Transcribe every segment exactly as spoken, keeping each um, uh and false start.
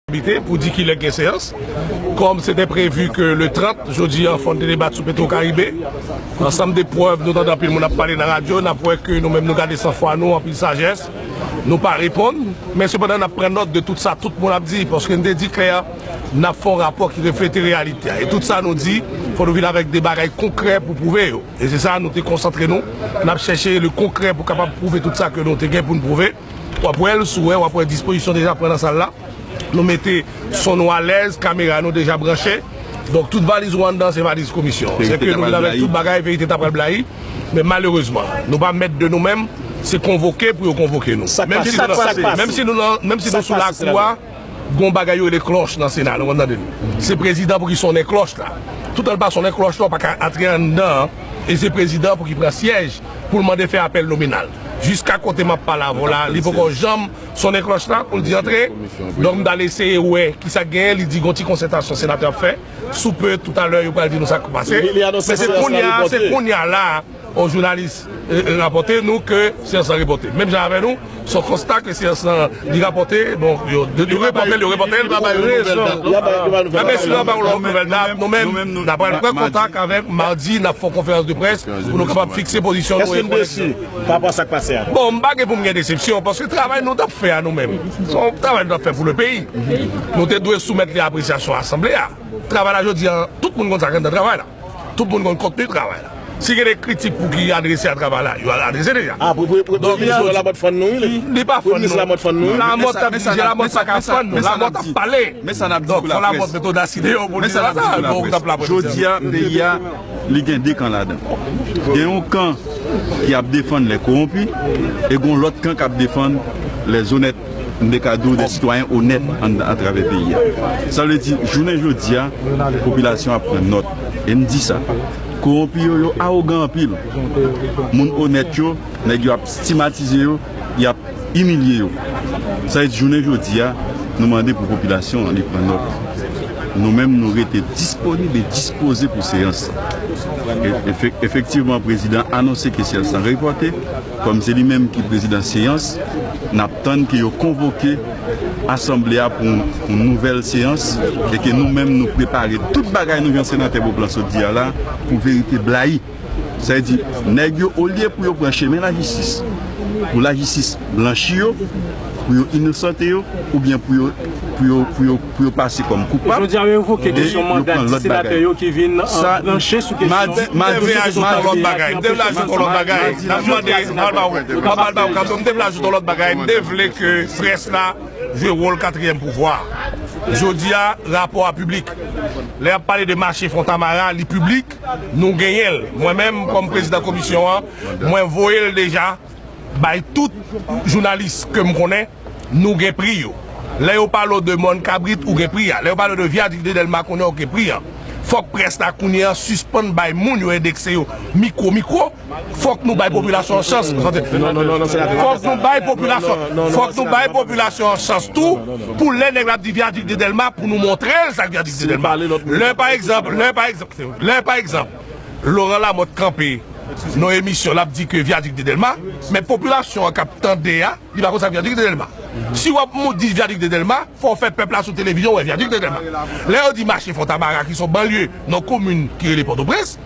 Bite pou di kilè gen seyans. Kòm se te previ ke le trant, jodi a, fò n te debat sou Petro Caribe. Ansanm de prèv, nou tande anpil moun ap pale nan radyo, n ap wè ke nou menm nou gade san fwa nou, anpil sajès, nou pa reponn. Men sepandan, n ap pran nòt de tout sa tout moun ap di, paske n te di klè, n ap fè yon rapò ki reflete reyalite a. E tout sa nou di, fò nou vin avèk de bagay konkrè pou pwouve yo. E se sa, nou te konsantre nou, n ap chèche le konkrè pou kapab pwouve tout sa ke nou te gen pou n pwouve. W ap wè l, si w wè, w ap wè dispozisyon deja pran nan sal la. Nou mete son nou alèz, kamera nou deja branche. Donk, tout valiz ou anndan, se valiz komisyon. Se ke nou vin avèk tout bagay, verite ta pral blayi. Men malerezman, nou pa mèt de nou menm, se konvoke pou yo konvoke nou. Menm si nou nan, menm si nou nan, menm si nou sou lakou a, gon bagay yo rele klòch nan Sena, nou konn tande l. Se prezidan pou ki sonnen klòch la. Toutan l pa sonnen klòch la, w pa ka antre anndan an. E se prezidan pou ki pran syèj pou l mande fè apèl nominal. Jiska kote m ap pale avè w la, li poko janm sonnen klòch la pou l di antre. Donk, m t al eseye wè ki sa k genyen, li di gon ti konsètasyon senatè ap fè. Sou pe, toutalè, yo pral di nou sa k pase. Men se kounye a, se kounye a la, yon jounalis, e, e, rapòte nou ke seyans lan repòte. Menm jan avè nou, se yon konsta ke seyans lan, li rapòte, bon, yo, yo repòte l, yo repòte l. Nan men si nou pa yon lòt nouvèl dat, nou menm, n ap pral pran kontak avèk madi, n ap fè yon konferans de près pou nou kapab fikse pozisyon nou e koleksyon. Pa rapò a sa k pase a. Bon, m pa gen pou m gen desepsyon, paske travay nou t ap fè a nou menm. Se yon travay nou t ap fè pou le peyi. Nou te dwe soumèt li apresyasyon asanble a. Travay la jodi a, tout moun konn sa k anndan travay la. Tout moun konn kontni travay la. Si gen de kritik pou ki adrese a travay la, yo adrese deja. Ah, pou, pou, pou, pou Donk, minis yo, jodi, Lamòt fann nou, wi. Li pa fann nou. Lamòt ap dirije, Lamòt pa ka fann nou. Lamòt ap pale. Donk, fò Lamòt met odasite yo pou li di sa. Bon, ou t ap la pou li di. Jodi a, peyi a, li gen de kan ladan. Gen yon kan ki ap defann lè kowonpi, e gen yon lòt kan k ap defann lè zonèt, m te ka di w, de sitwayen onèt an, atravè peyi a. Sa vle di, jounen jodi a, popilasyon ap pran nòt. E m di sa, kowonpi yo, yo awogan anpil. Moun onèt yo, nèg yo ap stigmatize yo, y ap imilye yo. Sa vle di, jounen jodi a, nou mande pou popilasyon an li pran nòt. Nou menm, nou rete disponib e dispoze pou seyans lan. E, efe-, efektivman, prezidan anonse ke seyans lan repòte. Kòm se li menm ki prezidan seyans, n ap tann ke yo konvoke asanble a pou yon, yon nouvèl seyans e ke nou menm, nou prepare tout bagay nou, jan senatè Beauplan sot di a la, pou verite blayi. Sa vle di, nèg yo, olye pou yo pran chemen lajistis, pou lajistis blanchi yo, pou yo inosante yo, oubyen pou yo, pou yo, pou yo, pou yo pase kòm koupab, Jodi a, yo evoke e kesyon yo manda pran lòt senatè bagay. Yo ki vin, euh, tranche sou kesyon. M te vle ajoute yon lòt bagay. M te vle ajoute yon lòt bagay. N ap mande, m te vle ajoute yon lòt bagay. M te vle ke près la jwe wòl katriyèm pouvwa. Jodi a, rapò a piblik. Lè y ap pale de mache Fontamara, li piblik, nou genyen l. Mwen menm, kòm prezidan komisyon an, mwen voye l deja bay tout jounalis ke m konnen, nou gen pri yo. Lè yo pale w de Mòn Kabrit, ou gen pri a. Lè yo pale w de Vyadik de Dèlma, kounye a ou gen pri an. Fòk près la kounye a sispann bay moun yo endekse yo mikwo, mikwo. Fòk nou bay popilasyon an chans. Fòk nou bay popilasyon, fòk nou bay popilasyon an chans tou, pou lè nèg la ap di Vyadik de Dèlma, pou nou montre l sa k Vyadik de Dèlma. Lè pa egzanp, lè pa egzanp, lè pa egzanp, Laurent Lamothe kanpe nan emisyon, l ap di ke Vyadik de Dèlma, men popilasyon an k ap tande a, li pa konn sa k Vyadik de Dèlma. Si w ap mou-, di Vyadik de Dèlma, fò w fè pèp la sou televizyon wè Vyadik de Dèlma. Lè yo di mache Fontamara, ki se yon banlye nan komin ki rele Pòtoprens,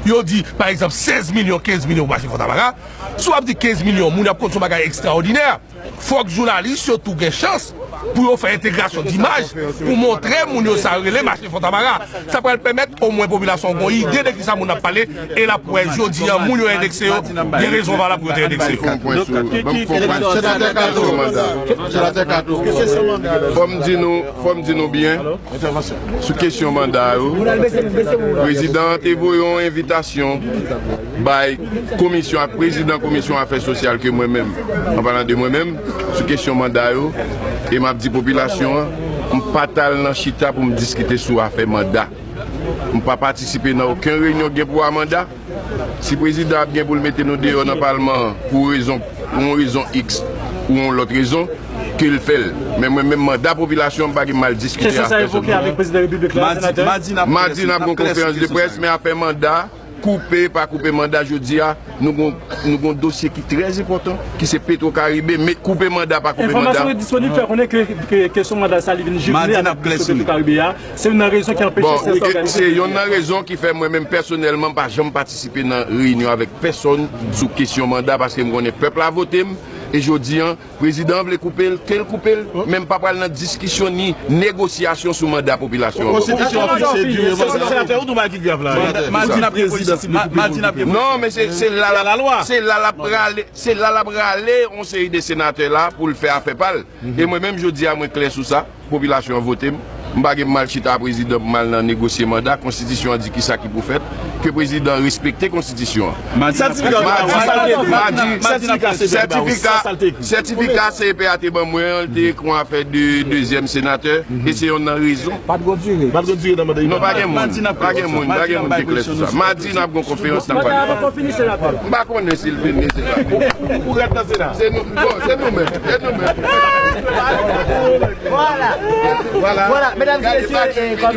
yo di, pa egzanp, sèz milyon, kenz milyon pou mache Fontamara. Si w ap di kenz milyon, moun y ap konn se yon bagay ekstraòdinè. Fòk jounalis yo tou gen chans pou yo fè entegrasyon dimaj pou montre moun yo sa yo rele mache Fontamara. Sa pral pèmèt omwen popilasyon an gon ide de kisa moun ap pale e l ap wè jodi a moun yo endekse yo, gen rezon valab pou yo te endekse yo. Donk, ki, ki, ki, Senatè Kato, Senatè Kato, fò m di nou, fò m di nou byen, sou kesyon manda yo, prezidan an te voye yon envitasyon bay komisyon ak prezidan komisyon afè sosyal ke mwen menm, an palan de mwen menm, sou kesyon manda yo, e m ap di popilasyon an, m pa t al nan chita pou m diskite sou afè manda. M pa patisipe nan okenn reyinyon gen pou a manda. Si prezidan ap gen pou l mete nou deyò nan palman an pou rezon, pou yon rezon X ou yon lòt rezon, ke l fè l. Men mwen menm manda popilasyon an, m pa gen mal diskite ak pèsonn. Kesyon sa evoke avèk prezidan repiblik la, senatè? Madi n ap gon konferans de près, men afè manda, Koupe, pa koupe manda jodi a, nou gon, nou gon dosye ki trè enpòtan, ki se Petro Caribe, men koupe manda, pa koupe manda. Enfòmasyon ki disponib fè konnen ke, ke kesyon manda sa li vin jimle avèk kesyon Petro Caribe a. Se youn nan rezon ki anpeche sèt òganizasyon. Bon, se youn nan rezon ki fè mwen menm pèsonèlman m pa janm patisipe nan reyinyon avèk pèsonn sou kesyon manda, paske m konnen pèp la vote m, e jodi a, prezidan an vle koupe l, ke l koupe l, men m pa pral nan diskisyon ni negosyasyon sou manda popilasyon an. Konstitisyon an fikse dire manda. Senatè, ou di yon bagay ki grav la. Madi n ap gen prezidan, madi n ap gen prezidan. Non, men se, se la, se la l ap rale, se la l ap rale yon seri de senatè la pou l fè afè pa l. E mwen menm, jodi a, mwen klè sou sa. Popilasyon an vote m. M pa gen m al chita a prezidan pou m al nan negosye manda. Konstitisyon an di kisa ki pou fèt. Ke prezidan respekte konstitisyon an. Sètifika, madi, sètifika, sètifika, sètifika C E P a te ban mwen an, li te ekri yon afè de dezyèm senatè, e se youn nan rezon. Pa t gon dire. Pa t gon dire nan manda. Non, pa gen moun, pa gen moun, pa gen moun ki klè sou sa. Madi, n ap gon konferans nan palè. M pa konnen si l vini, se sa. Ou rete nan Sena. Se nou, bon, se nou menm, se nou menm. Vwala. Vwala. Vwala, medam e mesye, e, kòm